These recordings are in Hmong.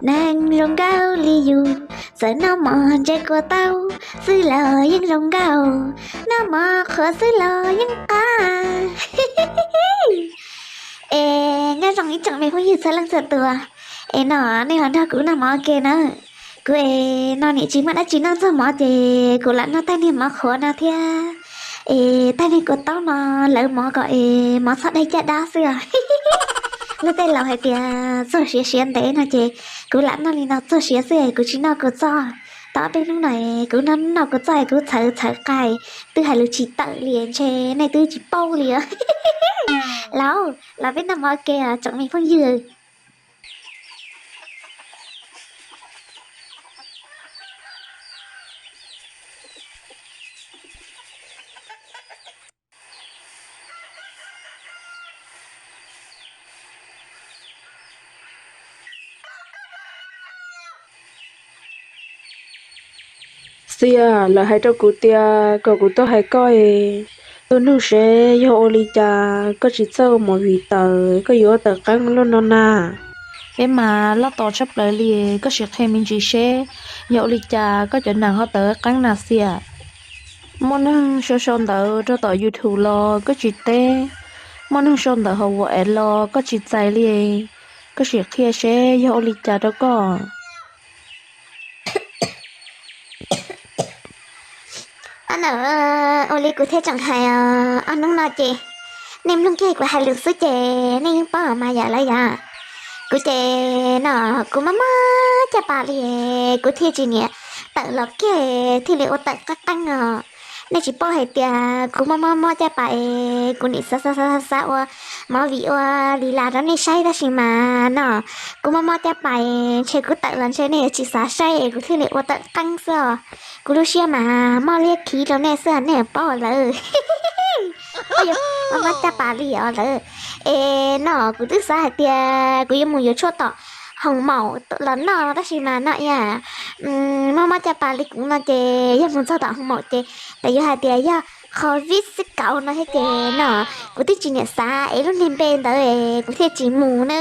Neeg zoo nkauj li yus, txawm noj mov ntse kua taub xwb los yeej zoo nkauj, noj mov qhuav xwb los yeej qab. Es nyob zoo ib tsoom me phooj ywg txhua leej txhua tus, es no nej ho nrog kuv noj mov ua ke na. Kuv es no niam tsis muaj dab tsi noj ntxuag mov ces kuv lam noj tais niag mov qhuav no thiab. Es tais niag kua taub no lawv mov kom es mov txhob dai caj dab xwb os. Luag tej laus hais tias txuag siav siav ntev no ces kuv lam noj li no txuag siav xwb es kuv tsis noj kua txob. Tau ob peb hnub no es kuv noj noj kua txob es kuv txhawv txhawv qa, twb hais lus tsis tawm li ntshe nej twb tsis paub li os. Los, los peb noj mov ua ke tsoom me phooj ywg. Xiab, lawv hais rau kuv tias kom kuv tuaj hais koj es, tuaj nug seb yog ua li cas koj tsis txawj ua movie tawm, koj yuav ua tawm qeeb luaj no na. Peb mas loj tos tshaj plaws li, koj sim qhia me ntsis seb yog ua li cas koj cov nas ho tawm qeeb na Xiab. Muaj neeg sau sau ntawv rau tom YouTube los koj tsis teb, muaj neeg sau ntawv hauv WhatsApp los koj tsis txais li. Koj sim qhia seb yog ua li cas rau koj. Ua li kuv thiaj tseem hais, ob hnub no ces nej mloog kiag kuv hais lus xwb ces nej yeej paub mas yom lawv yom. Kuv ces no kuv mob mob caj pas li, kuv thiaj tsis niam tawm los kiag thiaj li ua tawm qeeb qeeb os. Nej tsis paub hais tias kuv mob mob mob caj pas es kuv nim xav xav xav xav ua movie ua li las rau nej saib tab sis mas no kuv mob mob caj pas es ntshe kuv tawm los ntshe nej yuav tsis xav saib es kuv thiaj li ua tawm qeeb xwb os. Kuv lub siab mas mob liab khiv rau nej xwb nej paub lawm. Mob mob caj pas li os lawm. Es no kuv twb xav hais tias kuv yuav mus yuav tshuaj tom hoos maum los noj tab sis mas no mob mob caj pas li kuv no ces yog mus txog tom hoos maum ces lawv yuav hais tias yog qhov vib xib kaum no thiab ces no kuv twb tsis niam xav es lub niag npe ntawd kuv thiaj tsis mus na.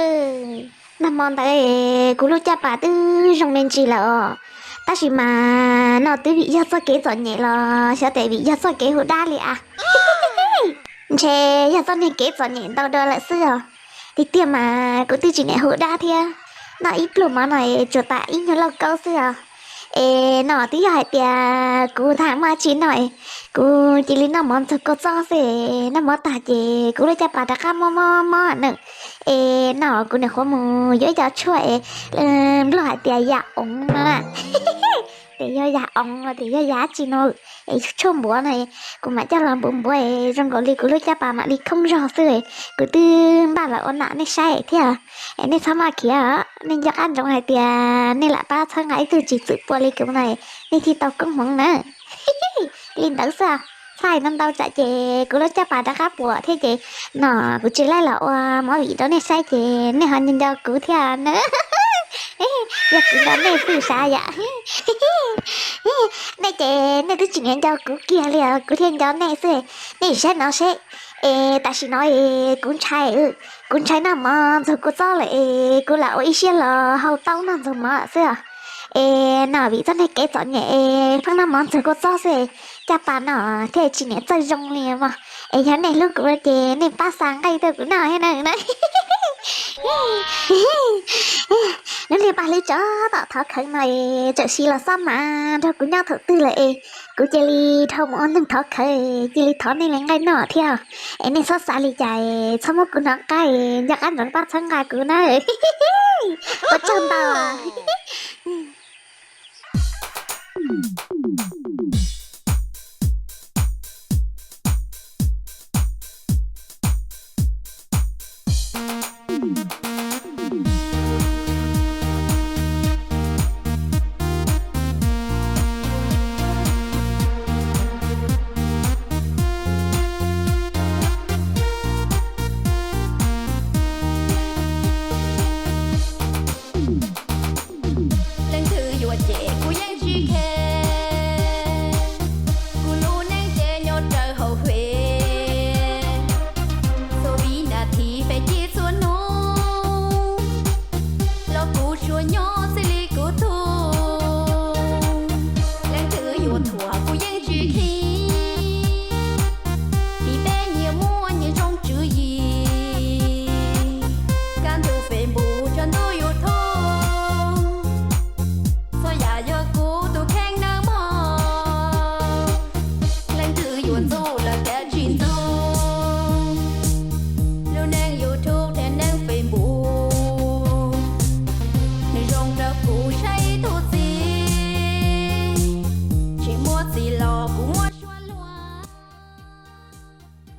Nag hmo ntawd kuv lub caj pas twb zoo me ntsis lawm os, tab sis mas no twb vim yog txoj kev txom nyem los xyov tes vim yog txoj kev hu dab li as. Ntshe yog txoj niag kev txom nyem ntau dua lawm xwb os. Tiag tiag mas kuv twb tsis niam hu dab thiab, noj ib pluag mov no tsuas tas ib nyuag lauj kaub xwb os. Es no twb yog hais tias kuv tham muaj dab tsi no es kuv cia li noj mov ntxuag kua txob xwb, noj mov tag ces kuv lub caj pas rov qab mob mob mob na. Es no kuv niam qhuav mus yuav ib co tshuaj es nplog hais tias yam oov no na. Tias yog yam oov los tias yog yam dab tsi no, es tshuaj npuav no, kuv mam coj los npuav npuav zoo nkaus li kuv lub caj pas mam li khoob zog xwb. Kuv twb npaj los ua nam nej saib thiab, es nej txhob maj khiav, nej nco qab ntsoov hais tias nej lam pab txhawb nqa ib tug tsis txwm pua li kuv no, nej thiaj tau koob hmoov na. Li ntawd xwb, txhais ntau ntau tsam ces kuv lub caj pas rov qab puas thiab ces no kuv tsis laij los ua movie rau nej saib ces nej ho nco nco kuv thiab na. Yog kuv nco nej xwb sav yam. Nej ces nej twb tsis nco kuv kiag li os, kuv thiaj nco nej xwb. Nej saib no seb, es tam sim no kuv ntshai, kuv ntshai noj mov ntxuag kua txob lawm es kuv lam ua ib siab los hau taub noj ntxuag mov xwb os. Es no vim txoj niag kev txom nyem es pheej noj mov ntxuag kua txob xwb, caj pas no thiaj tsis niam txawj zoo li mog. Es yog nej hlub kuv ces nej pab xa nqaij rau kuv noj thiab na. Lub niag paj hlwb tsov tom thov khawv no es txawm sis los xob mas nrog kuv nyob thaum twg lawm es kuv cia li dhau mus ua neeg thov khawv, cia li thov nej li nqaij noj thiab. Es nej txhob xav li cas, txhob muab kuv hnov qab, nco qab ntsoov pab txhawb nqa kuv na. Ua tsaug ntau.